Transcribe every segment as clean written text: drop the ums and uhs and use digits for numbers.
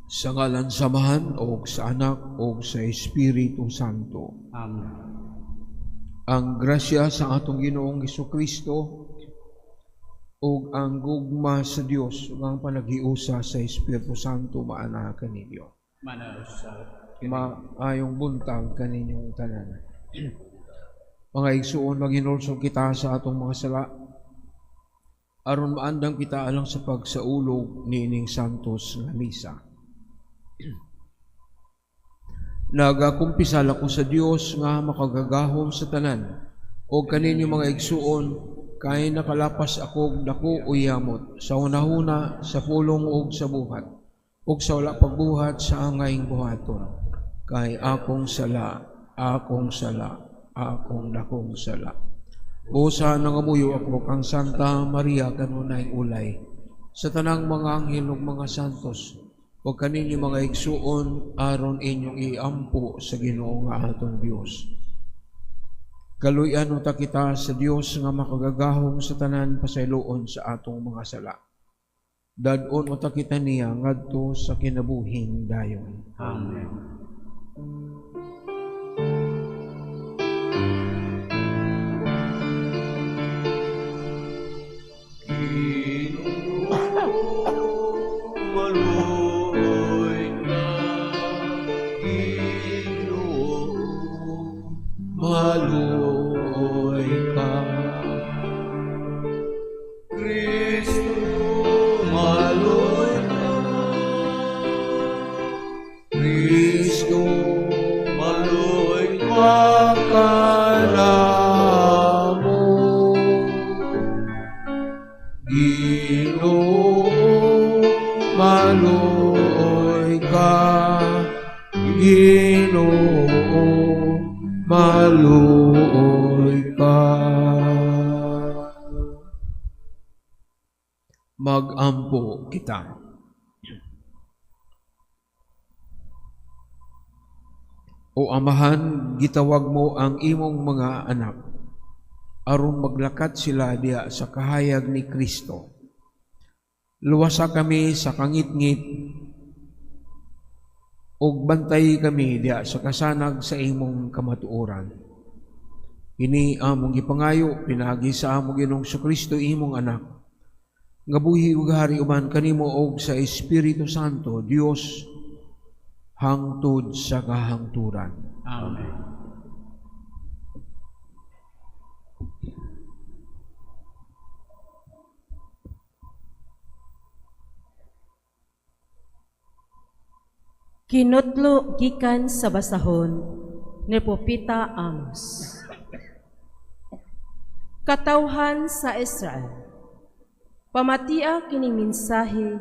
Sa ngalan sa Amahan o sa Anak o sa Espiritu Santo. Amen. Ang grasya sa atong Ginoong Kristo ug ang gugma sa Dios ug ang panaghiusa sa Espiritu Santo maana kaninyo. Maana usab. Maayong buntag kaninyong tanan. Mga igsuon, maghinulsol kita sa atong mga sala aron maandam kita alang sa pagsaulog niining santos nga misa. Nagakumpisal ako sa Dios nga makagagahom sa tanan o kaninyo, mga igsuon, kay nakalapas ako dako o yamot sa hunahuna, sa pulong ug sa buhat ug sa wala pagbuhat sa angayng buhaton, kay akong sala, akong sala, akong dakong sala. Busa nangamuyo ako kang Santa Maria, kanunay ulay, sa tanang mga anghel ug mga santos, ug kaninyo, mga igsuon, aron inyong iampo sa Ginoo nga atong Dios. Kaluy-an unta kita sa Dios nga makagagahom sa tanan pasayloon sa atong mga sala. Dad-on unta kita niya ngadto sa kinabuhing dayon. Amen. Maluoy ka, Ginoo. Maluoy ka. Kristo, maluoy ka. Kristo, maluoy ka. Kanamo. Ginoo, maluoy ka. Ginoo, maluoy ka. Magampo kita. O Amahan, gitawag mo ang imong mga anak aron maglakat sila diha sa kahayag ni Kristo. Luwasa kami sa kangitngit ug bantay kami diha sa kasanag sa imong kamatuoran. Kini among gipangayo pinaagi sa among Ginoong Kristo, imong anak, nga buhi ug hari uban kanimo og sa Espiritu Santo, Dios, hangtod sa kahangturan. Amen. Kinutlo gikan sa basahon ni Propeta Amos. Katawhan sa Israel, pamatia kining mensahe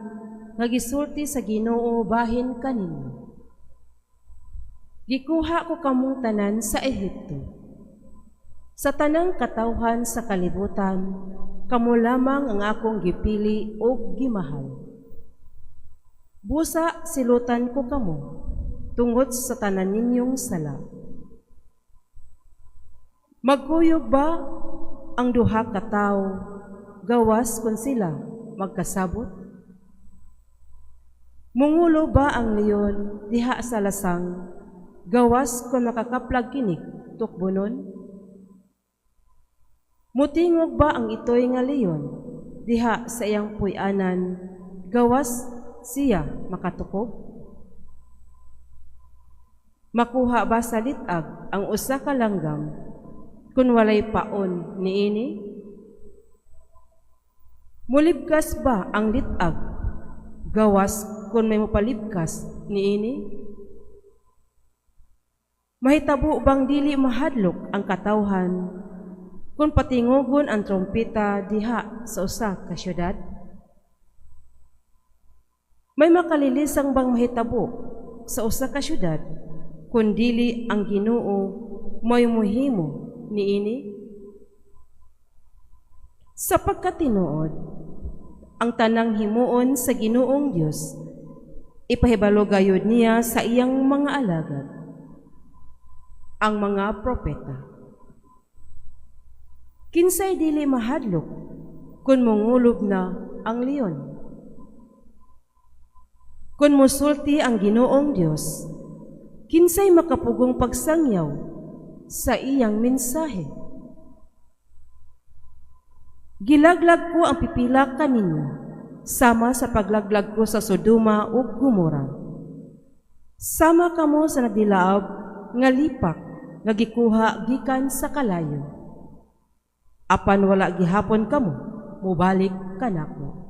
nga gisulti sa Ginoo bahin kaninyo. Gikuha ko kamong tanan sa Ehipto. Sa tanang katawhan sa kalibutan, kamo lamang ang akong gipili ug gimahal. Busa silutan ko kamo tungod sa tanan ninyong sala. Magkuyog ba ang duha ka tawo gawas kun sila magkasabot? Mungulo ba ang leon diha sa lasang gawas kun makakaplag kinig tukbonon? Mutingog ba ang itoy nga leon diha sa iyang puy-anan gawas siya makatukob? Makuha ba sa litag ang usa ka langgam kun walay paon niini? Mulibkas ba ang litag gawas kun may mopalibkas niini? Mahitabo bang dili mahadlok ang katawhan kung patingugon ang trompeta diha sa usa ka syudad? May makalilisang bang mahitabo sa usa ka syudad kun dili ang Ginoo mo'y mohimo niini? Sa pagkatinuod, ang tanang himuon sa Ginoong Dios ipahibalo gayud niya sa iyang mga alagad, ang mga propeta. Kinsay dili mahadlok kun mongulob na ang leon? Kung musulti ang Ginoong Dios, kinsay makapugong pagsangyaw sa iyang mensahe? Gilaglag ko ang pipila kaninyo, sama sa paglaglag ko sa Sodoma ug Gomora. Sama kamo sa nagdilaab nga lipak nga gikuha gikan sa kalayo. Apan wala gihapon kamo mobalik kanako.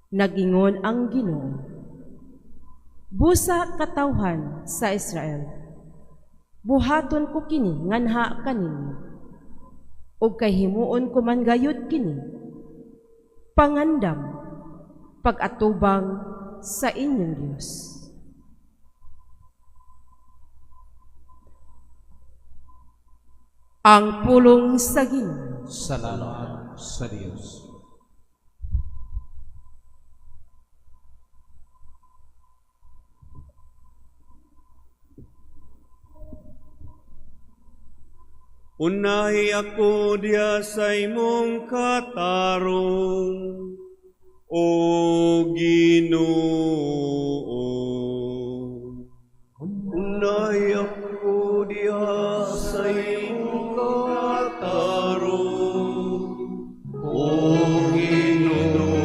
Nagingon ang Ginoo. Busa katawhan sa Israel, buhaton ko kini nganha kaninyo, ug kay himuon ko man gayud kini, pangandam pag-atubang sa inyong Dios. Ang pulong sa Ginoo. Salamat sa Dios. Unahi ako diya sa imong katarong, O Ginoo. Unahi ako diya sa imong katarong, O Ginoo.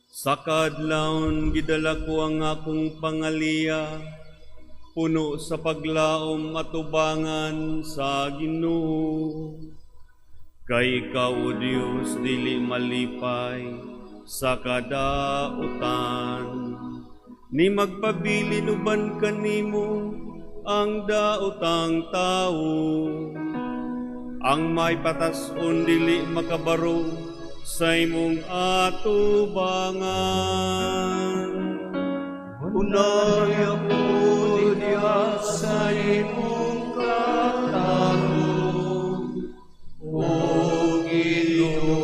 Sa kadlawon gidala ko ang akong pangaliya, puno sa paglaom atubangan sa Ginoo. Kay ikaw, O Dios, dili malipay sa kadautan. Ni magpabilin uban kanimo ang daotang tawo. Ang may patas-on dili makabaro sa imong atubangan. Unahi ako diya sa imong katarong, O Ginoo.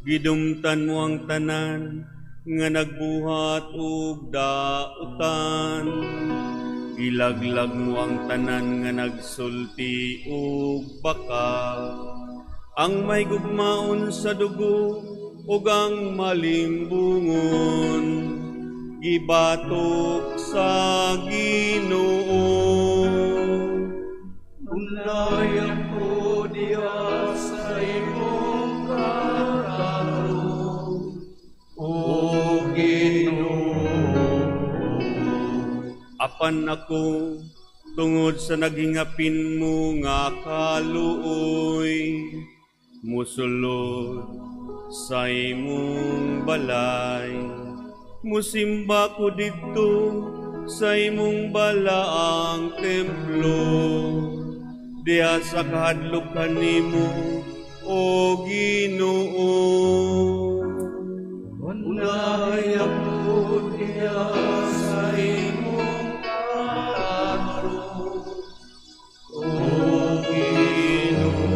Gidumtan mo ang tanan nga nagbuhat og dautan. Gilaglag mo ang tanan nga nagsulti og baka. Ang may gugmaon sa dugo ug ang malimbungon, gibatok sa Ginoo. Unahi ako diya sa imong katarong, O Ginoo. Apan ako, tungod sa naghingapin mo nga kaluoy, musulod sa imong balay. Musimba ko didto sa imong balaang templo, diha sa kahadlukan nimo, O Ginoo. Unahi ako diha sa imong katarong, O Ginoo.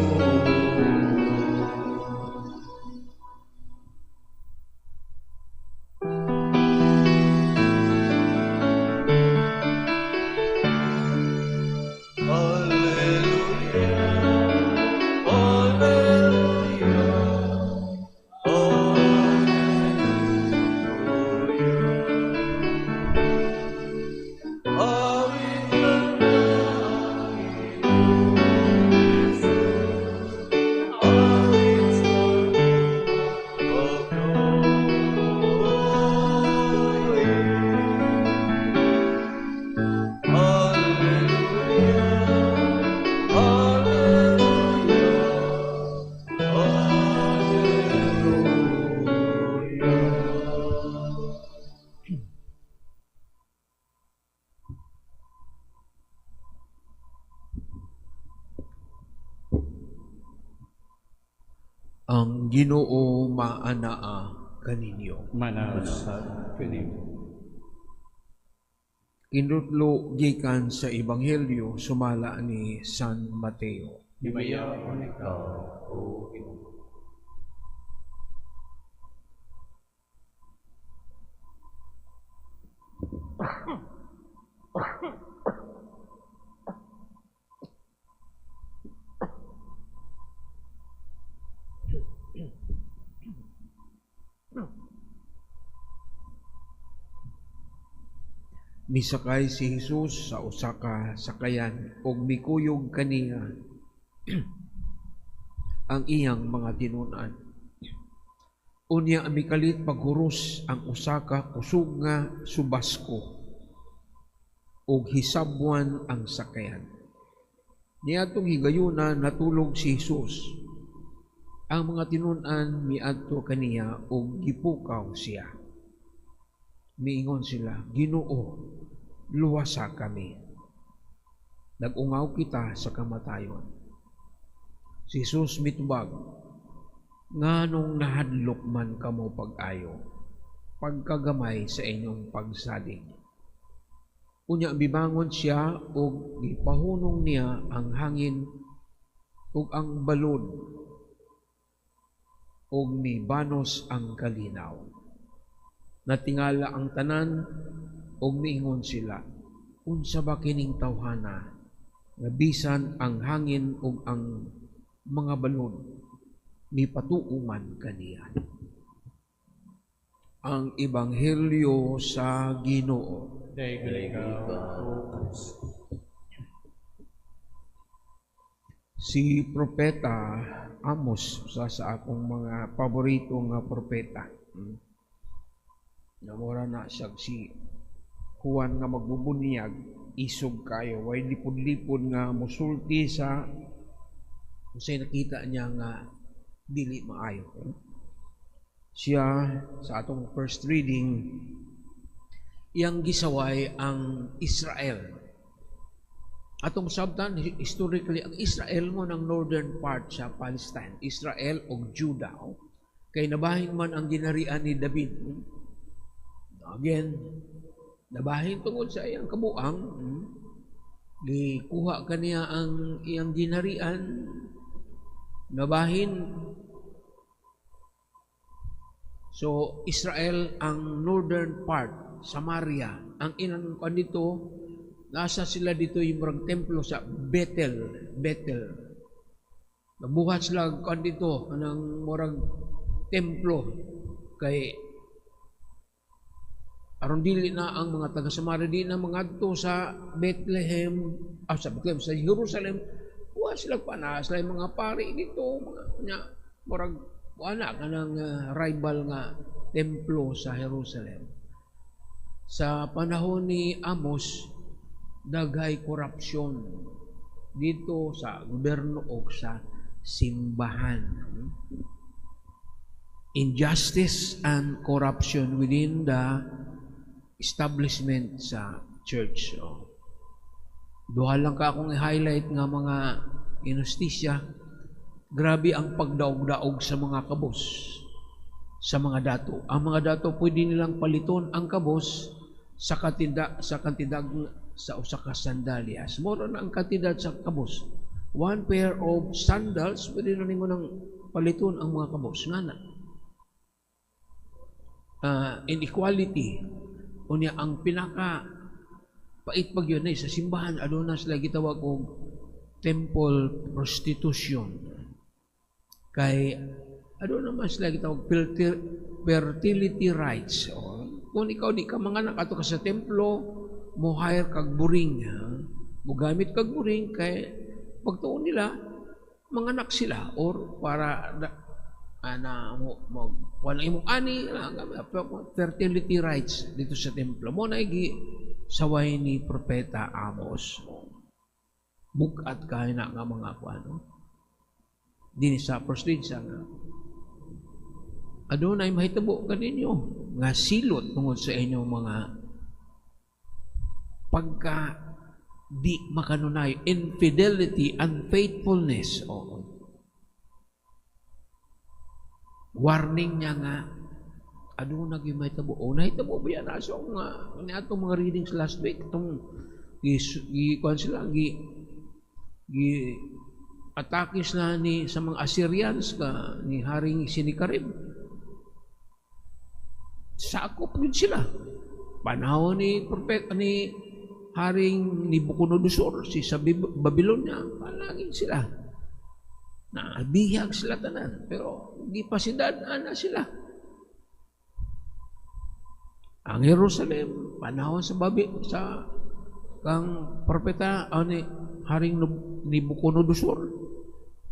Ang Ginoo maanaa kaninyo. Manausab kanimo. Kinutlo gikan sa Ebanghelyo sumala ni San Mateo. Himayaon ikaw, O Ginoo. Misakay si Jesus sa usa ka sakayan ug mikuyog kaniya ang iyang mga tinun-an. Unya mikalit paghuros ang usa ka kusog nga subasko ug hisabwan ang sakayan. Niadtong higayuna, natulog si Jesus. Ang mga tinun-an miadto kaniya ug gipukaw siya. Miingon sila, "Ginoo, luwasa kami. Nag-ungaw kita sa kamatayon." Si Jesus mitubag, "Nganong nahadlok man kamo pag-ayo? Pagkagamay sa inyong pagsalig." Unya mibangon siya ug gipahunong niya ang hangin ug ang balod ug mibanos ang kalinaw. Natingala ang tanan ug miingon sila, "Unsa ba kining tawhana nga bisan ang hangin ug ang mga balod mipatuo man kaniya?" Ang Ebanghelyo sa Ginoo. Daigom ikaw, O Kristo. Si Propeta Amos, usa sa akong mga paborito nga propeta. Namura na siya si Juan nga magbubunyag, isog kayo, way lipod-lipod nga musulti sa unsay nakita niya nga dili maayo. Siya sa atong first reading, iyang gisaway ang Israel. Atong sabtan, historically, ang Israel mao nang northern part sa Palestine, Israel ug Judah. Kay nabahin man ang ginarian ni David. Again, nabahin tungod sa iyang kabuang, gikuha kaniya ang iyang ginarian, nabahin. So, Israel ang northern part, Samaria. Ang inang kan dito, nasa sila dito yung murag templo sa Bethel, Bethel. Nabuhat sila kan dito anang murag templo kay aron dili na ang mga taga Samaria di na mangadto sa Bethlehem, sa Bethlehem, sa Jerusalem. Wa sila pa na sila yung mga pari dito, mga nya murag wala kanang rival nga templo sa Jerusalem. Sa panahon ni Amos, daghay korupsyon dito sa gobyerno o sa simbahan. Injustice and corruption within the establishment sa church. So, duha lang ka akong i-highlight nga mga inustisya. Grabe ang pagdaog-daog sa mga kabos, sa mga dato. Ang mga dato, pwede nilang paliton ang kabos sa kantidad sa usa ka sandalyas. Moro na ang kantidad sa kabos. One pair of sandals, pwede na nimo nang paliton ang mga kabos. Nga na. Inequality. Unya ang pinaka pait pag yun eh, sa simbahan, aduna sila gitawag og temple prostitution. Kay aduna man sila gitawag fertility rites. O, kung ikaw di ka manganak, ato ka sa templo, mo hire kag buring. Ha? Mo gamit kag buring kay pagtuon nila manganak sila or para da, ana mo mo wala imong ani fertility rites dito sa templo mo na gi saway ni Propeta Amos. Bugat kay na nga mga kuano dinhi sa first read sa nga adunay mahitabo kaninyo nga silot tungod sa inyong mga pagka di makanunay, infidelity, unfaithfulness. Oo, warning niya nga aduna gyud mahitabo o nahitabo ba yan aso nga ni atong mga readings last week, itong gi, gi kuan sila, gi gi atake sila ni sa mga Assyrians ka ni Haring Sinikarib. Sakop gid sila panahon ni propeta ni Haring Nabucodonosor si sa Babylonia. Palangin sila na bihag sila tanan, pero gipasidad ana sila. Ang Jerusalem, panahon sa babi sa kang propeta ani Haring Nabucodonosor,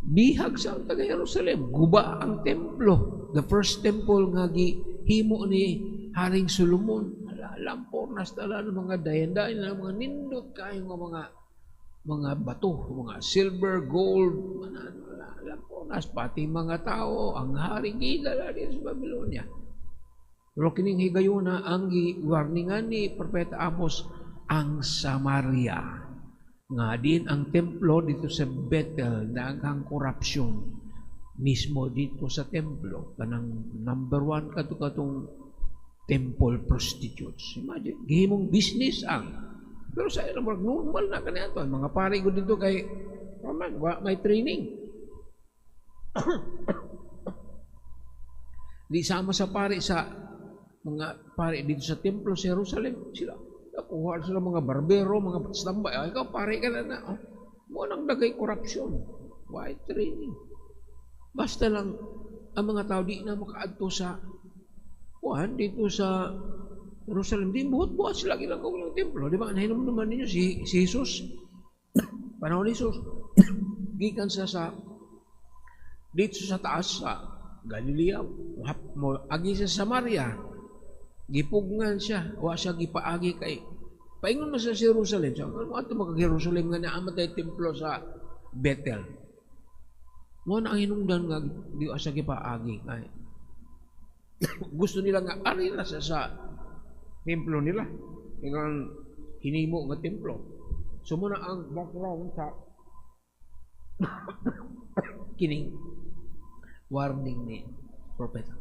bihag sa taga Jerusalem, guba ang templo, the first temple nga gihimo ni Haring Solomon. Lampornas tala ng mga dayan-dayan ng mga nindot kayo nga mga bato, mga silver, gold, lampornas, pati mga tao, ang hari gidala din sa Babylonia. Pero kining higayuna ang gi-warningan ni Propeta Amos ang Samaria, nga din ang templo dito sa Bethel, daghang korupsyon mismo dito sa templo, kanang number one kadto katong temple prostitutes. Imagine, gihimong business ang, pero sa ilang murag normal na kaniadto. Ang mga pari ko dito kay man wa may training, di sama sa pari, sa mga pari dito sa templo sa Jerusalem, sila nakuha sila mga barbero, mga stambay. Ay, ikaw pare ka na na. Oh. Mo nang dagay korupsyon. Why training? Basta lang ang mga tao di na makaadto sa kuan dito sa Jerusalem. Di buhat-buhat sila ilang ng templo. Di ba? Nahinom naman ninyo si Jesus. Panahon ni Jesus, gikan siya sa dito sa taas sa Galilea, mo agi sa Samaria. Gipugngan siya, wa siya gipaagi kay paingon man sa Jerusalem. So, ano ato maka Jerusalem nga naa man tay templo sa Bethel. Mo na ang hinungdan nga di siya gipaagi kay gusto nila nga ari na siya sa templo nila. Ingon hinimo nga templo. So mo na ang background sa kining warning ni propeta.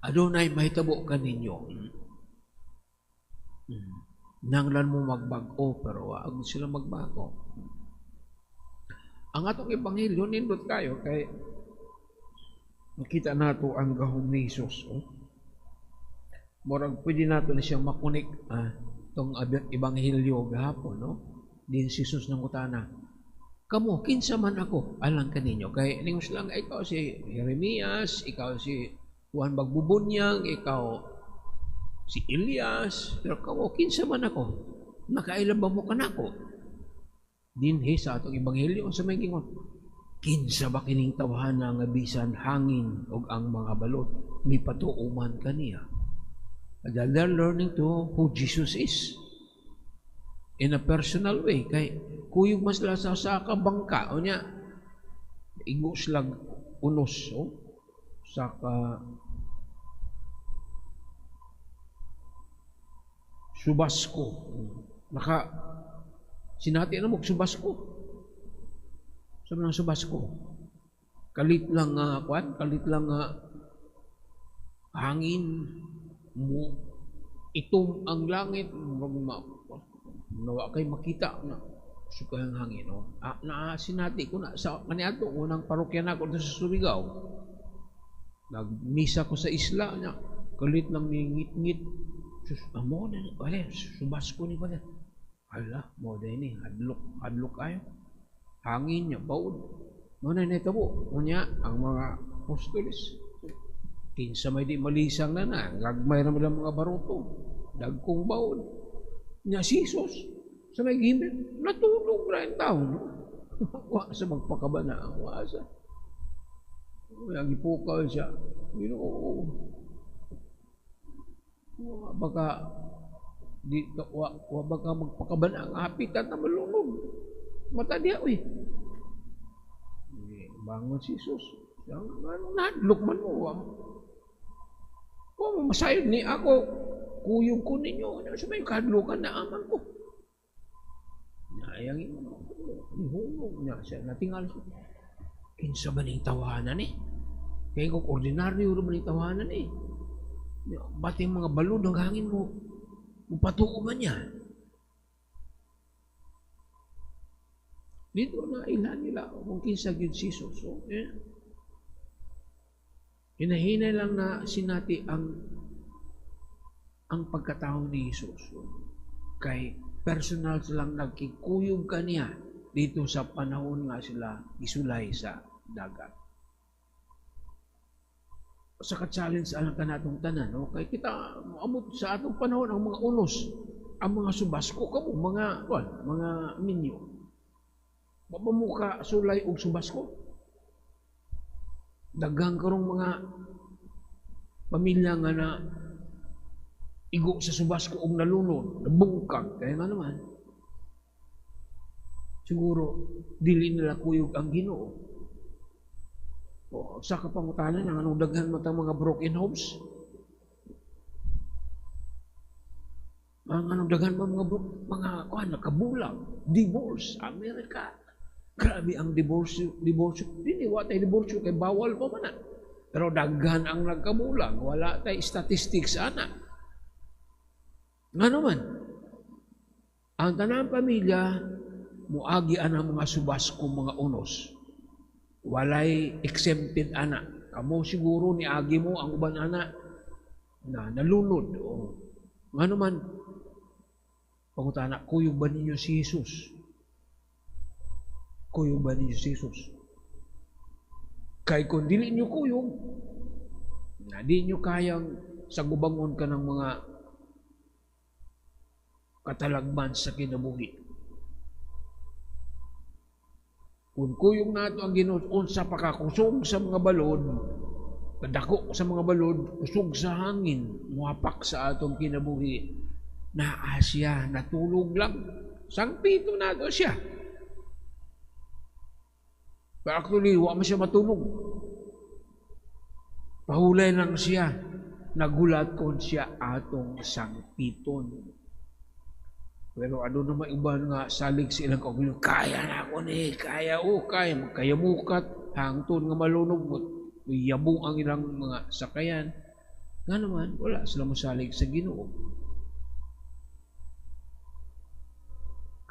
Adunay mahitabo kaninyo. Nanglan mo magbag-o, pero wag sila magbago. Ang atong ebanghelyo nindot kayo kay makita nato ang gahom ni Jesus. Oh. Murag pwede nato ni siya makunik tong ebanghelyo gahapon, no? Din si Jesus nang utana. Kamo kinsa man ako alang kaninyo kay ningon sila nga ikaw si Jeremias, ikaw si Juan Magbubunyag, ikaw si Elias, pero kamo kinsa man ako, nakaila ba mo kanako? Dinhi sa atong ebanghelyo sa may gingon, kinsa ba kining tawhana nga bisan hangin og ang mga balot mipatuo man kaniya? They're learning to who Jesus is in a personal way kay kuyog mas sila sa kabangka o niya igo sila unos, oh, sa ka subasko. Naka sinati na mo subasko. Sa mga subasko. Kalit lang kwan, kalit lang hangin mo itom ang langit, nawa kay makita na sukay ang hangin, no? Na sinati ko na sa kaniadto unang parokya nako dito sa Surigao. Nagmisa ko sa isla niya, kalit lang ni ngit-ngit. Sus, amo na, wala, subasko ni pala. Hala, mo din ni, hadlok, hadlok ayo. Hangin niya, baod. Mo na nitabo. Unya, ang mga apostoles. Kinsa may di malisang na na, gagmay na mga baruto. Dagkong baod. Nya si Jesus, sa may gimit, natulog na yung tao. No? Wa sa magpakabana, wa sa. Kaya gipukaw siya. Ginoo. Wa baka di wa, wa baka magpakabana ang hapitan na malunod. Mata diya uy. Bangon si Jesus. Ano nadlok man mo. Wa mo masayod ni ako. Kuyog ko ninyo. Ano sa may kadlukan na aman ko. Naayang nihulog niya siya. Natingal siya. Kinsa ba ning tawanan eh? Kaya kung ordinaryo ba ning tawanan eh? Ba't yung mga balod ang hangin mo, mapatuo man niya? Dito na ilan nila kung kinsa gyud si Jesus. So, yeah. Hinahinay lang na sinati ang pagkatao ni Jesus. So, kay personal silang nagkikuyog kaniya dito sa panahon nga sila gisulay sa dagat. Sa ka-challenge alang kanatong tanan, no? Kay kita moabot sa atong panahon ang mga unos, ang mga subasko kamo, mga well, mga minyo. Wa ba mo ka sulay og subasko? Daghang karong mga pamilya nga na igo sa subasko og nalunod, nabungkag, kaya nga naman siguro dili nila kuyog ang Ginoo. O, sa kapangutanan ang anong daghan matang mga broken homes? Ang anong daghan mga mga kuan nakabulag, divorce, Amerika. Grabe ang divorce, divorce. Dili wa tay divorce kay bawal pa man na. Pero daghan ang nagkabulag, wala tay statistics ana. Nga naman, ang tanang pamilya muagi ana mga subasko, mga unos. Walay exempted ana. Kamo siguro niagi mo ang uban ana na nalunod. O, nga naman, pangutana, kuyog ba ninyo si Jesus? Kuyog ba ninyo si Jesus? Kay kung dili niyo kuyog, na di niyo kayang sagubangon ka ng mga katalagman sa kinabuhi. Kung kuyog nato ang Ginoo, unsa pa ka kusog sa mga balod, kadako sa mga balod, kusog sa hangin, muhapak sa atong kinabuhi, naa siya, natulog lang. Sangpito nato siya. Pero actually, wa man siya matulog. Pahulay lang siya. Nagulat kon siya atong sangpiton. Pero ano na may uban nga salig sa ilang kaugalingon, kaya na ako ni, kaya o, kaya, magkayamukat, hangtod nga malunog, yabong ang ilang mga sakayan. Nga naman, wala sila mosalig sa Ginoo.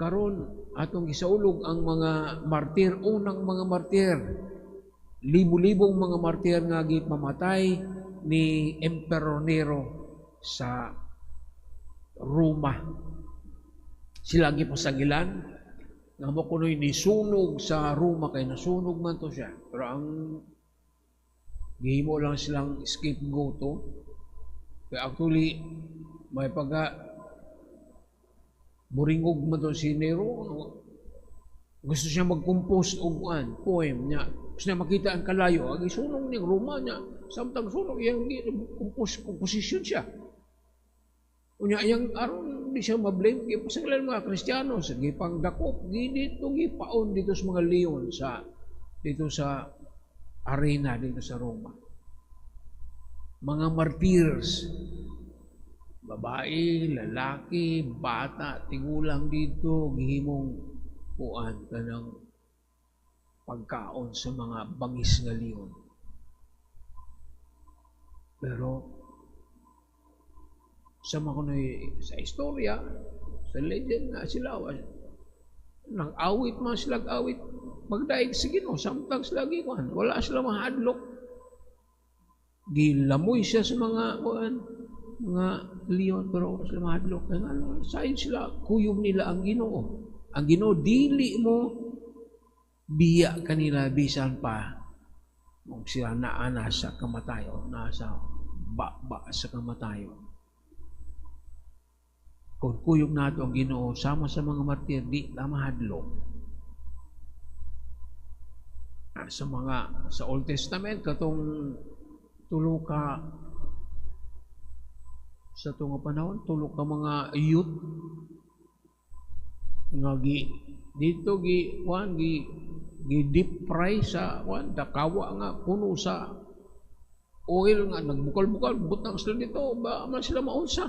Karon atong gisaulog ang mga martir, unang mga martir, libo-libong mga martir nga gipamatay ni Emperor Nero sa Roma. Sila gipasagilan nga mo kunoy nisunog sa Roma kay nasunog man to siya. Pero ang gihimo lang silang scapegoat to. Kaya actually may pagka buringog man to si Nero, gusto siya mag-compose og kuan, poem niya. Gusto niya makita ang kalayo, ang isunog niya Roma niya. Samtang sunog iyang compose composition siya. Unya iyang aron di siya ma-blame kay pasagilan mga Kristiyano sa gipangdakop dito gipaon dito sa mga leon sa dito sa arena dito sa Roma. Mga martyrs, babae, lalaki, bata, tigulang dito gihimong kuan kanang pagkaon sa mga bangis nga leon. Pero sa mga kunoy sa istorya, sa legend na sila, nang awit man sila awit, magdaig sa Ginoo, samtang sila gikuan, wala sila mahadlok. Gilamoy siya sa mga kuan, mga leon, pero wala sila mahadlok. Ang ano, sayon sila, kuyog nila ang Ginoo. Ang Ginoo dili mo biya kanila bisan pa kung sila naana sa kamatayon, nasa baba sa kamatayon. Kung kuyog nato ang Ginoo sama sa mga martir, di ta mahadlok. Sa mga sa Old Testament katong tulo ka sa tunga panahon, tulo ka mga youth nga gi dito gi kuan gi gi deep fry sa kuan dakawa nga puno sa oil nga nagbukal-bukal butang sila dito ba man sila maunsa.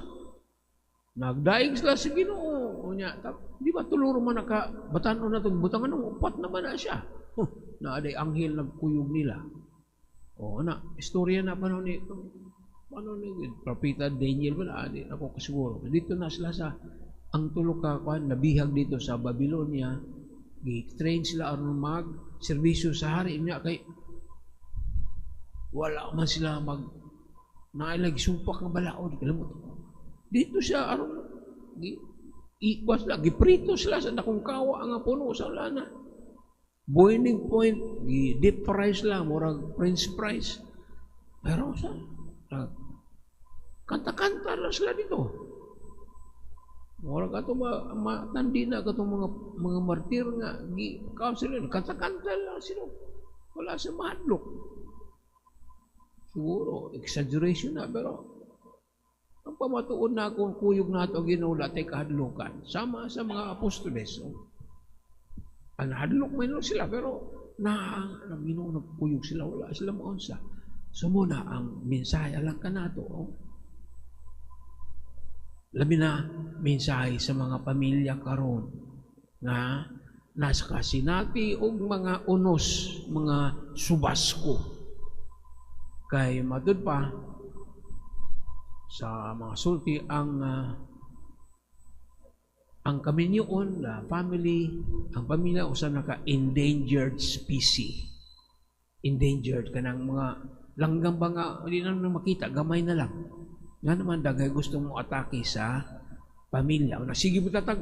Nagdaig sila sa Ginoo. Unya, di ba tuluro man naka batanon na itong butangan ng upat naman na siya. Huh, na aday anghel nagkuyog nila. O na, istorya na panahon ni Propeta Daniel ba na, adi, ako kasiguro. Dito na sila sa ang tulo ka kuan nabihag dito sa Babylonia, gi-train sila aron mag serbisyo sa hari niya kay wala man sila mag nailag supak nga balaod kalimot. Dito siya aron giikwas sila, giprito sila sa dakong kawa nga puno sa lana. Boiling point, gi deep fry sila, murag french fries. Pero sa kanta-kanta na sila dito. Wala ka ito matandi na katong mga martir nga gi counsel, kanta-kanta lang sila. Wala sa mahadlok. Siguro exaggeration na, pero ang pamatuod na kung kuyog nato ang Ginoo, tay kahadlokan. Sama sa mga apostoles. Oh. Ang hadlok man sila, pero na ang Ginoo nagkuyog sila, wala sila maunsa. So muna ang mensahe alang kanato. Oh. Labi na mensahe sa mga pamilya karon nga nasa kasinati og mga unos, mga subasko. Kay matud pa sa mga sulti ang kaminyoon, the family, ang pamilya usa naka endangered species. Endangered kanang mga langgam ba nga di na makita, gamay na lang. Nga naman daghay gusto mo atake sa pamilya. Una sige mo tatag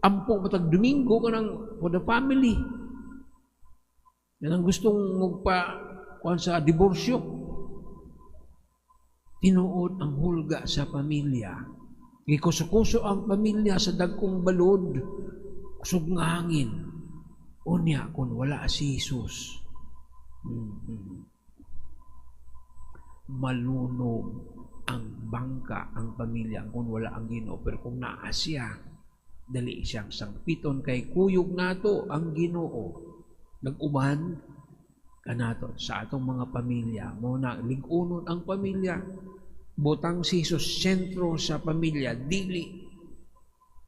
ampo mo tag Domingo kanang for the family. Yan ang gustong magpa kuan sa diborsyo. Tinuod ang hulga sa pamilya. Gikuso-kuso ang pamilya sa dagkong balod, kusog nga hangin. Unya kung wala si Jesus, malunod ang bangka, ang pamilya kung wala ang Ginoo. Pero kung naa siya, dali siyang sangpiton kay kuyog nato ang Ginoo. Nag-uban kanato sa atong mga pamilya. Mo na lig-unon ang pamilya. Butang si Jesus sentro sa pamilya, dili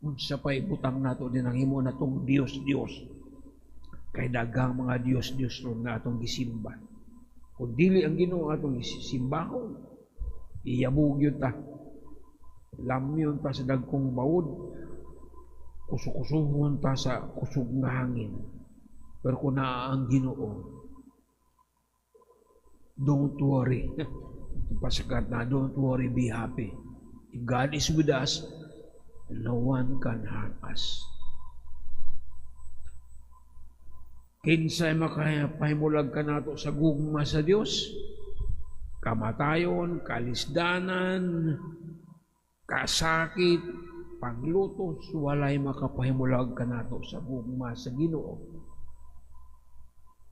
unsa pay butang nato din ang himo natong Dios Dios. Kay daghang mga Dios Dios ron nga atong gisimba. Kung dili ang Ginoo atong gisimbahon, iyabog yun ta. Lamyon ta sa dagkong bawod, kusukusuhon ta sa kusog nga hangin. Pero kung naa ang Ginoo, don't worry. Pasakat na, don't worry, be happy. If God is with us, no one can harm us. Kinsay makapahimulag ka nato sa gugma sa Dios? Kamatayon, kalisdanan, kasakit, panglutos, walay makapahimulag ka nato sa gugma sa Ginoo.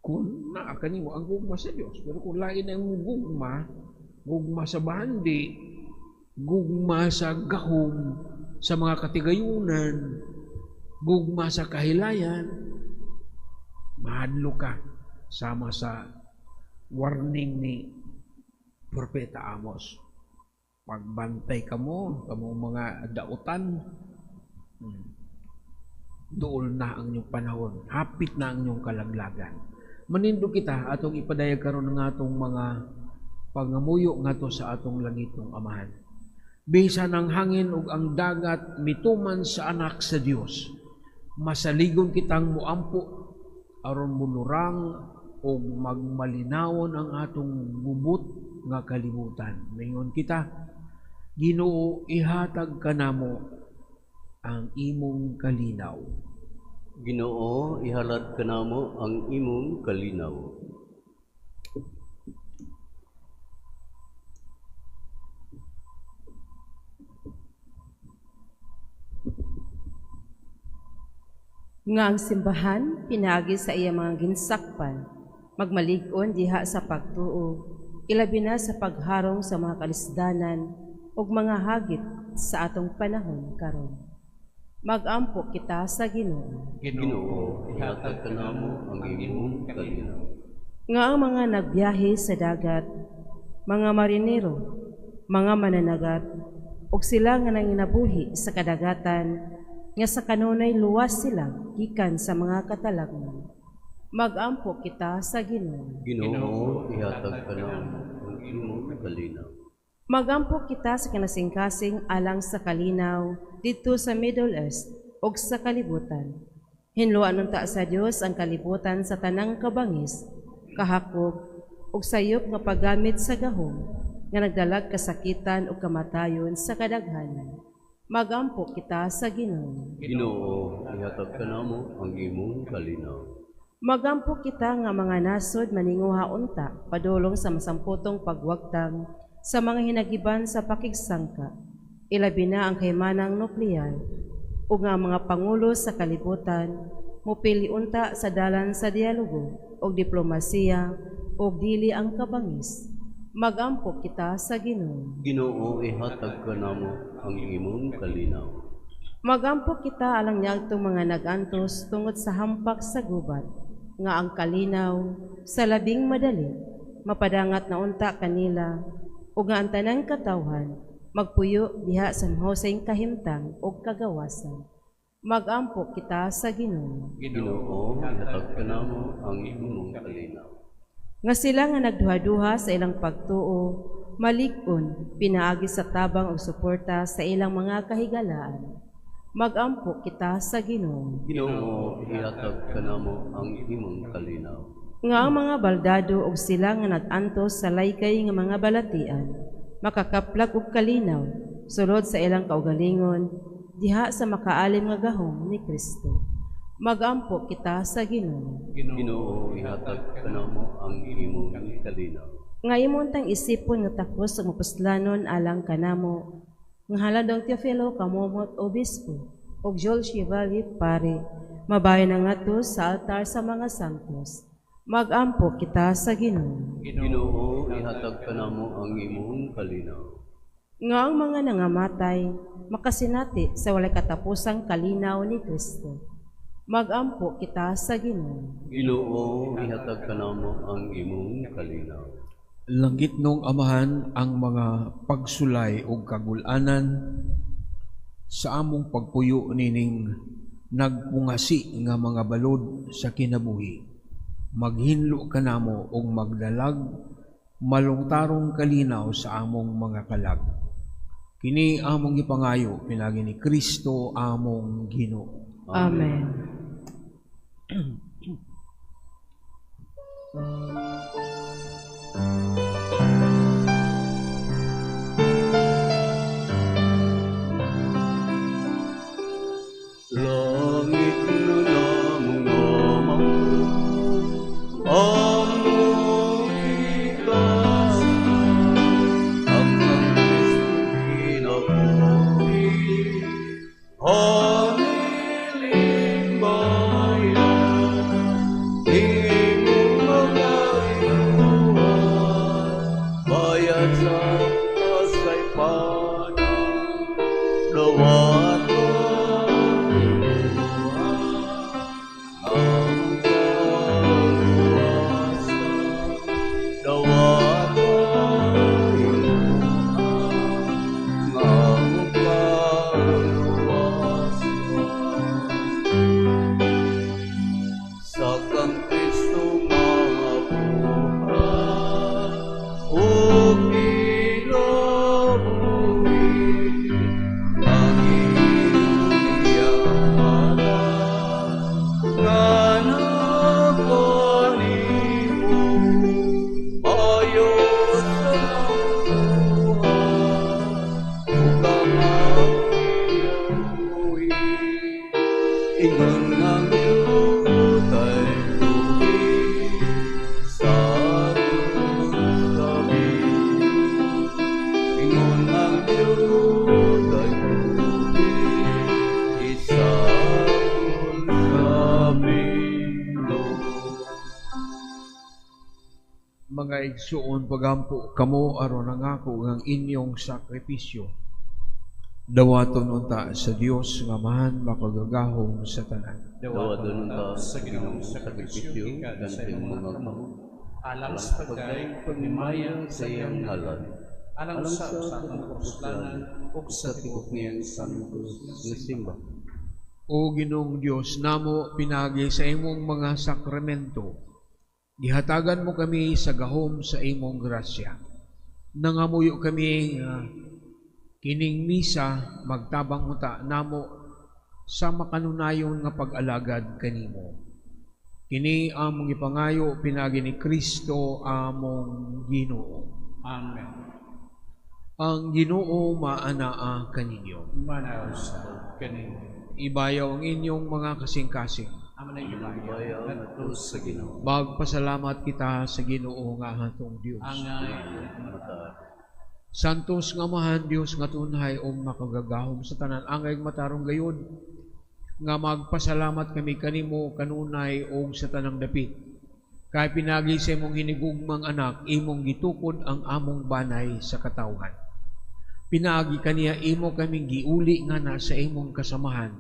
Kung naa kanimo ang gugma sa Dios, pero kung lain ang gugma, gugma sa bandi, gugma sa gahom, sa mga katigayunan, gugma sa kahilayan, mahadlok ka sama sa warning ni Propeta Amos. Pagbantay kamo, kamo mga dautan, duol na ang inyong panahon, hapit na ang inyong kalaglagan. Manindo kita atong ipadayag karon ng atong mga pangamuyo ngadto sa atong langitong Amahan. Bisan ang hangin ug ang dagat mituman sa anak sa Dios, masaligon kitang muampo aron mulurang ug magmalinawon ang atong gubot nga kalibutan. Mayon kita, Ginoo, ihatag kanamo ang imong kalinaw. Ginoo, ihalad kanamo ang imong kalinaw. Nga ang simbahan pinaagi sa iya mga ginsakpan, magmalig-on diha sa pagtuo, ilabi na sa pagharong sa mga kalisdanan ug mga hagit sa atong panahon karon. Magampo kita sa Ginoo. Ginoo, ihatag kanamo ang imong kalinaw. Nga ang mga nagbiyahe sa dagat, mga marinero, mga mananagat, ug sila nga nanginabuhi sa kadagatan, nga sa kanunay luwas sila gikan sa mga katalagman. Magampo kita sa Ginoo. Ginoo, ihatag kanamo ang imong kalinaw. Magampo kita sa kanasingkasing alang sa kalinaw didto sa Middle East ug sa kalibutan. Hinluan unta sa Dios ang kalibutan sa tanang kabangis, kahakog ug sayop nga paggamit sa gahom nga nagdalag kasakitan ug kamatayon sa kadaghanan. Magampo kita sa Ginoo. Ginoo, ihatag kanamo ang imong kalinaw. Magampo kita nga mga nasod maninguha unta padulong sa masampotong pagwagtang sa mga hinagiban sa pakigsangka, ilabi na ang kahimanang nuklear, ug nga mga pangulo sa kalibutan mupili unta sa dalan sa dialogo ug diplomasiya ug dili ang kabangis. Magampo kita sa Ginoo. Ginoo, ihatag kanamo ang imong kalinaw. Magampo kita alang niadtong mga nag-antos tungod sa hampak sa gubat, nga ang kalinaw sa labing madali mapadangat na unta kanila ug nga ang tanang katawhan magpuyo diha sa mahusay kahimtang ug kagawasan. Magampo kita sa Ginoo. Ginoo, ihatag kanamo ang imong kalinaw. Nga sila nga nagduha-duha sa ilang pagtuo, malig-on pinaagi sa tabang ug suporta sa ilang mga kahigalaan. Magampo kita sa Ginoo. Ginoo, ihatag kanamo ang imong kalinaw. Nga ang mga baldado ug sila nga nag-antos sa laykay nga mga balatian, makakaplag og kalinaw sulod sa ilang kaugalingon diha sa makaalim nga gahom ni Kristo. Magampo kita sa Ginoo. Ginoo, ihatag kanamo ang imong kalinaw. Nga imong tang isipon nga takos ug mapuslanon alang kanamo, nga halandong Teofilo Camomot Obispo ug Jules Chevalier Pare, mabahin ang ngadto sa altar sa mga santos. Magampo kita sa Ginoo. Ginoo, ihatag kanamo ang imong kalinaw. Nga ang mga nangamatay makasinati sa walay katapusang kalinaw ni Kristo. Magampo kita sa Ginoo. Ginoo, ihatag kanamo ang imong kalinaw. Langitnong Amahan, ang mga pagsulay ug kagulanan sa among pagpuyo nining nagpungasi nga mga balod sa kinabuhi. Maghinlo kanamo ug magdalag malungtarong kalinaw sa among mga kalag. Kini among gipangayo pinaagi ni Kristo among Ginoo. Amen. Langit na namong amang, among itaas, ang Kristo kinabuhi, haniling bayan, imong mga inuhan, bayad sa kasaypanan, dawat sa kang Kristo mga buhat ug kinabuhi ang iyang anak nga nakanimo ayo sa buhat ug ang kinabuhi ingon nga diutay tubig sa atong sabi, ingon nga diutay tubig sa atong sabi. Mga igsuon, pagampo kamo aron nangako ang inyong sakripisyo. Dawaton unta sa Dios nga Amahan makagagahom sa tanan. Dawaton unta sa Ginoong sakripisyo gikan sa imong mga kamot, alang sa pagdayeg pagmimaya sa iyang ngalan, alang sa usa ka kapuslanan ug sa sa tibuok niyang santos nga simbahan. O Ginoong Dios namo, pinaagi sa imong mga sakramento, gihatagan mo kami sa gahom sa imong grasya. Nangamuyo kami nga kining misa magtabang unta namo sa makanunayon nga pag-alagad kanimo. Kini among gipangayo pinaagi ni Kristo among Ginoo. Amen. Ang Ginoo maanaa kaninyo. Manaw sa kaninyo. Ibayaw ang inyong mga kasing-kasing. Amo na gibaya Ngadto sa Ginoo. Magpasalamat kita sa Ginoo nga atong Dios. Angay Mata. Santos nga Amahan Dios nga tunhay ug makagagahom sa tanan, angay matarong gayud nga magpasalamat kami kanimo kanunay ug sa tanang dapit. Kay pinagi sa imong hinigugmang anak, imong gitukod ang among banay sa katawhan. Pinaagi kaniya imo kaming giuli nga na sa imong kasamahan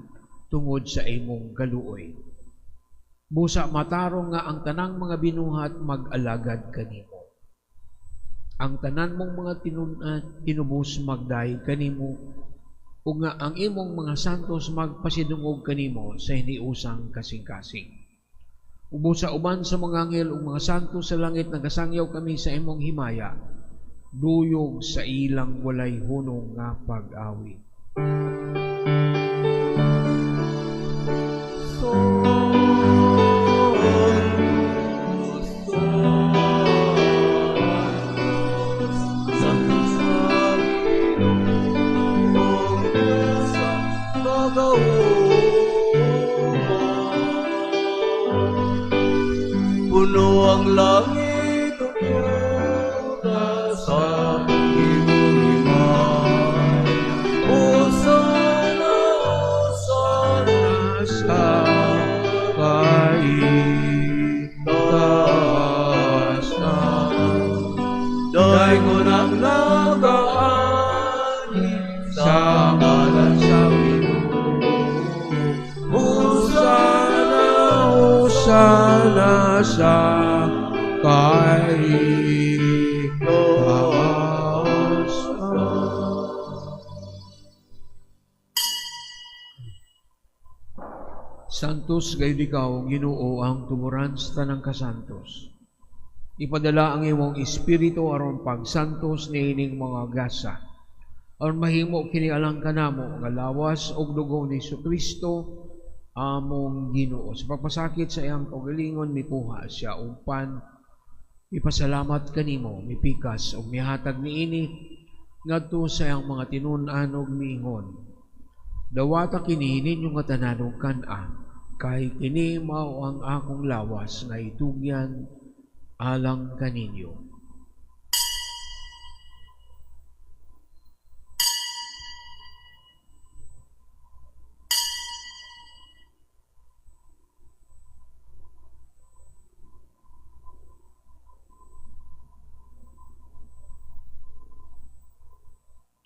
tungod sa imong kaluoy. Busa matarong nga ang tanang mga binuhat mag-alagad kanimo. Ang tanan mong mga tinubos magdayeg kanimo, ug nga ang imong mga santos magpasidungog kanimo sa hiniusang kasing-kasing. Ubo sa uban sa mga anghel ug mga santos sa langit nagasangyaw kami sa imong himaya, duyog sa ilang walay hunong nga pag-awit. Puno ang langit ug yuta sa imong himaya. Hosana, hosana sa kaitaasan. Daygon ang nagaani sa ngalan sa Ginoo. Hosana, hosana sa kaitaasan. Santos gayud ikaw, Ginoo, ang tuburan sa tanang kasantos. Ipadala ang imong espiritu aron pagsantos niining mga gasa. Aron mahimo kini alang kanamo nga lawas ug dugo ni Hesukristo among Ginoo. Sa pagpasakit sa iyang kaugalingon mikuha siya og pan, mipasalamat kanimo, mipikas ug mihatag niini ngadto sa iyang mga tinun-an ug miingon: Dawata kini ninyo nga tanan ug kan-a, kay kini mao ang akong lawas nga itugyan alang kaninyo.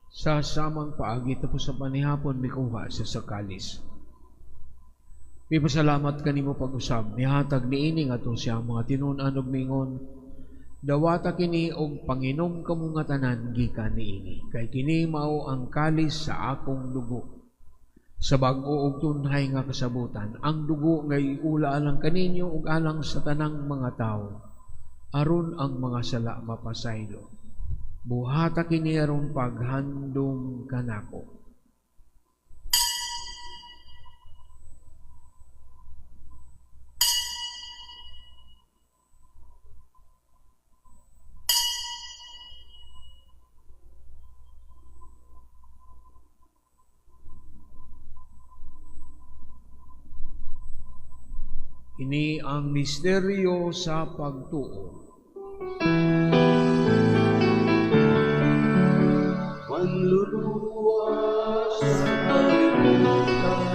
Sa samang paagi tapos sa panihapon mikuha siya sa kalis. Mipasalamat kanimo pag-usab, mihatag niini ngadto siyang mga tinun-an ug miingon: Dawata kini og panginom kamo nga tanan gikan niini, kay kini mao ang kalis sa akong dugo. Sa bag-o ug tunhay nga kasabutan, ang dugo nga iula alang kaninyo ug alang sa tanang mga tawo, aron ang mga sala mapasaylo. Buhata kini aron paghandom kanako. Ini ang misteryo sa pagtuo. Manluluwas sa kalibutan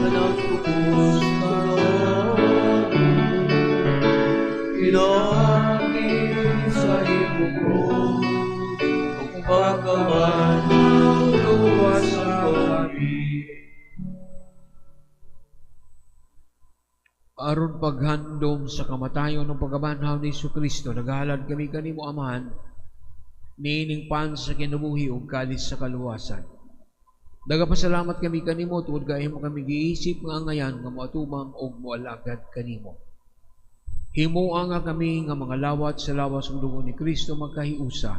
na nagtubos kanamo, pinaagi sa imong krus ug pagkabanhaw luwas kami. Aron paghandom sa kamatayon ng pagkabanhaw ni Hesukristo, naghalad kami kanimo, Amahan, niining pan sa kinabuhi ug kalis sa kaluwasan. Nagapasalamat kami kanimo tungod kay imo kami giisip nga angayan nga moatubang ug moalagad kanimo. Himoa nga kami nga mga lawat sa lawas ug dugo ni Kristo magkahiusa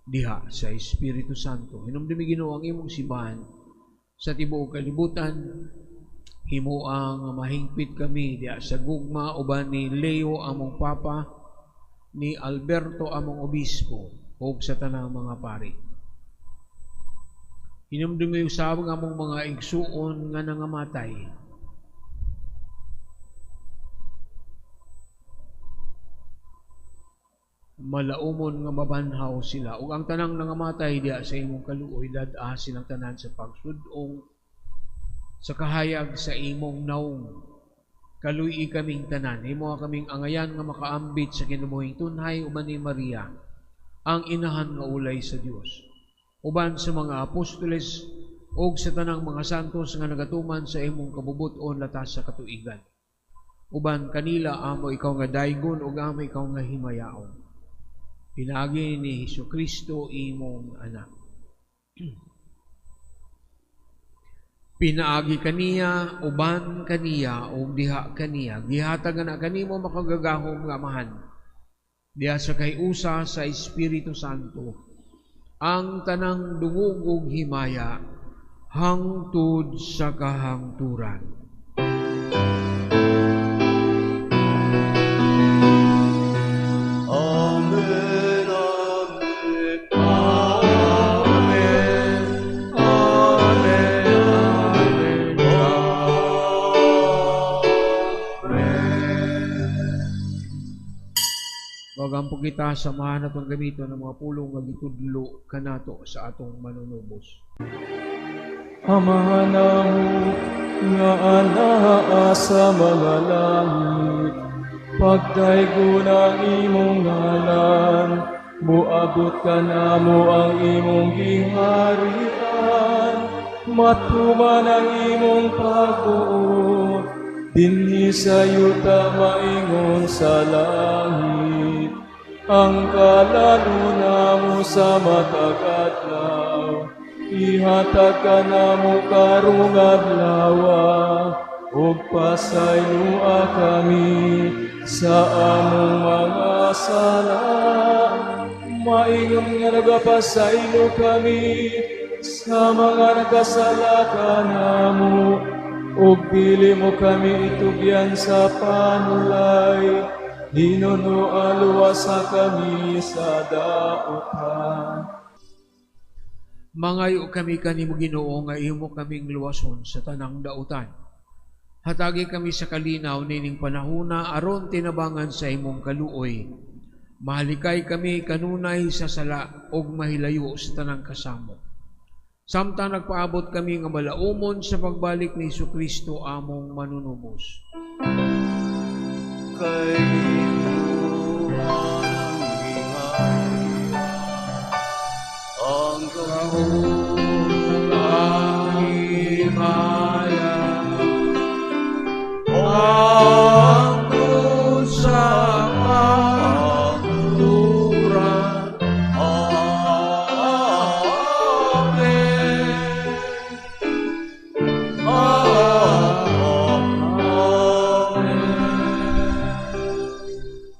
diha sa Espiritu Santo. Hinumdumi Ginoo ang imong simbahan sa tibuok kalibutan. Himoa nga mahingpit kami diha sa gugma uban ni Leo among Papa, ni Alberto among Obispo, ug sa tanang mga pari. Hinumdumi usab ang among mga igsuon nga nangamatay. Malaumon nga mabanhaw sila ug ang tanang nangamatay diha sa imong kaluoy, dad-a silang tanan sa pagsud-ong sa kahayag sa imong naong. Kaluy-i kaming tanan, himoa kaming angayan nga makaambit sa kinabuhing tunhay uban ni Maria, ang inahan nga ulay sa Dios, uban sa mga apostoles ug sa tanang mga santos nga nagatuman sa imong kabubut-on latas sa katuigan. Uban kanila amo ikaw nga daygon ug amo ikaw nga himayaon. Pinaagi ni Hesukristo imong anak. Pinaagi kaniya, uban kaniya, ug diha kaniya. Gihatag na kanimo makagagahom nga Amahan. Diha sa kahiusa sa Espiritu Santo, ang tanang dungog ug himaya hangtod sa kahangturan. Amen, amen, amen, amen, amen, amen. Magampo kita, samahan atong gamiton ng mga pulong nga gitudlo kanato sa atong manunubos. Amahan namo nga anaa sa mga langit, pagdaygon ang imong ngalan, moabot kanamo ang imong giharian, matuman ang imong pagbuot, dinhi sa yuta maingon sa langit. Ang kalalo namo sa matag adlaw, ihatag kanamo karong adlaw, ug pasayloa kami sa among mga sala, maingon nga nagapasaylo kami sa mga nagkasala kanamo, ug dili mo kami itugyan sa panulay, hinunoa luwasa kami sa dautan. Mangayo kami kanimo Ginoo nga imo kaming luwason sa tanang dautan. Hatagi kami sa kalinaw nining panahuna aron tinabangan sa imong kaluoy. Mahalikay kami kanunay sa sala ug mahilayo sa tanang kasamo. Samtang nagpaabot kami nga malaumon sa pagbalik ni Hesukristo among manunubos. Kay ang giharian, ang gahom, ang himaya, hangtod sa kahangturan. Amen. Amen.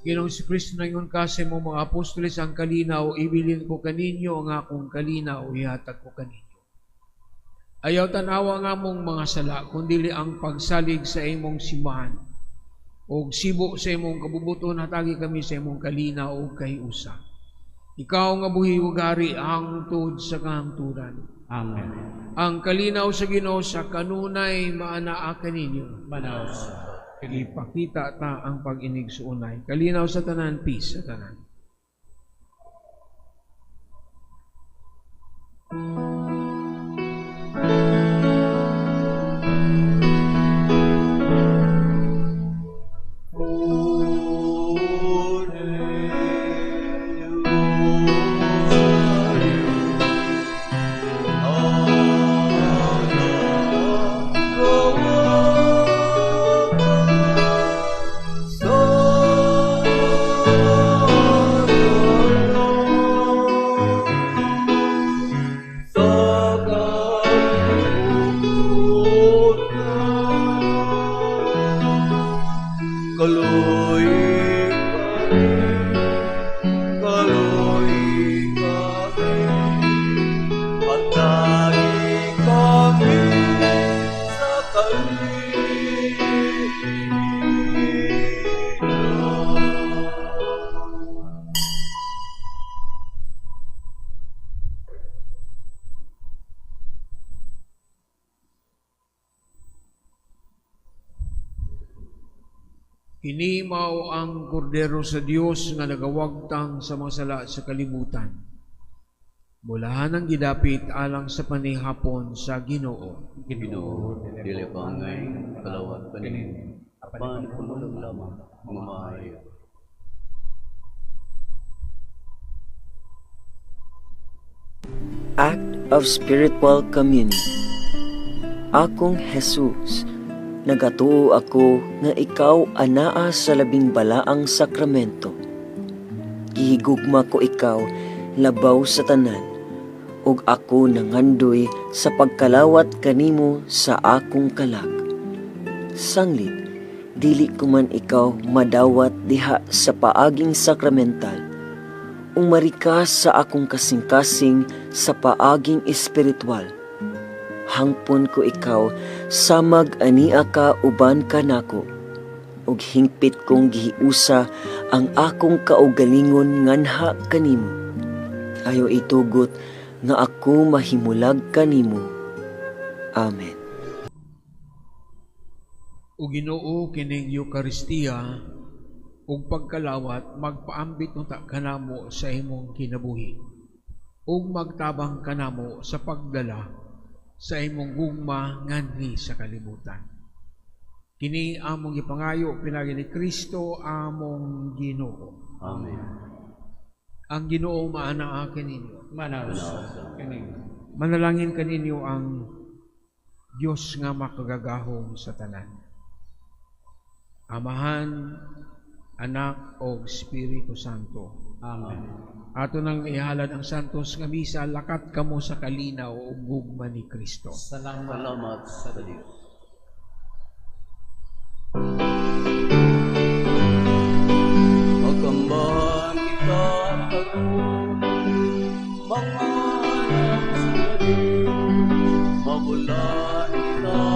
Ginoong Kristo, nangingon ka sa imong mga apostoles, ang kalinaw, ibilin ko kaninyo ang akong kalinaw, ihatag ko kaninyo. Ayaw tanawa nga mong mga sala, kundili ang pagsalig sa imong simbahan. Og sibo sa imong kabubuton, hatagi kami sa imong kalinaw o kahiusa. Ikaw nga buhi ug hari hangtod sa kahangturan. Amen. Ang kalinaw sa Ginoo sa kanunay maanaa kaninyo. Manaw sa Ipakita ta ang pag-inig sa unay. Kalinaw sa tanan, peace sa tanan. So Kini mao ang kordero sa Dios nga nagawagtang sa mga sala sa kalibutan. Bulahan ang gidapit alang sa panihapon sa Ginoo. Ginoo, dili ko angay kalawat kanimo. Apan pumulong lamang nga maayo. Act of Spiritual Communion. Akong Jesus, nagatuo ako nga ikaw anaa sa labing balaang sakramento. Gihigugma ko ikaw labaw sa tanan, ug ako nangandoy sa pagkalawat kanimo sa akong kalag. Sanglit, dili ko man ikaw madawat diha sa paaging sakramental. Umari ka sa akong kasing-kasing sa paaging espiritual. Hangpon ko ikaw, samag ania ka uban ka nako. Ug hingpit kong gihiusa ang akong kaugalingon nganha kanimo. Ayaw itugot nga ako mahimulag kanimo. Amen. O Ginoo, kining Eukaristiya ug pagkalawat magpaambit unta kanamo sa imong kinabuhi ug magtabang kanamo sa pagdala sa imong gugma nganhi sa kalibutan. Kini among gipangayo pinaagi ni Kristo among Ginoo. Amen. Ang Ginoo maanaa kaninyo. Manaus kaninyo. Manalangin kaninyo ang Dios nga makagagahom sa tanan. Amahan, Anak o Espiritu Santo. Amen. Ato nang ihalad ang santos nga misa, lakat kamo sa kalinaw ug gugma ni Kristo. Salamat, Salamat sa Dios. Makamban kita karon, mga anak sa Dios, mabulan kita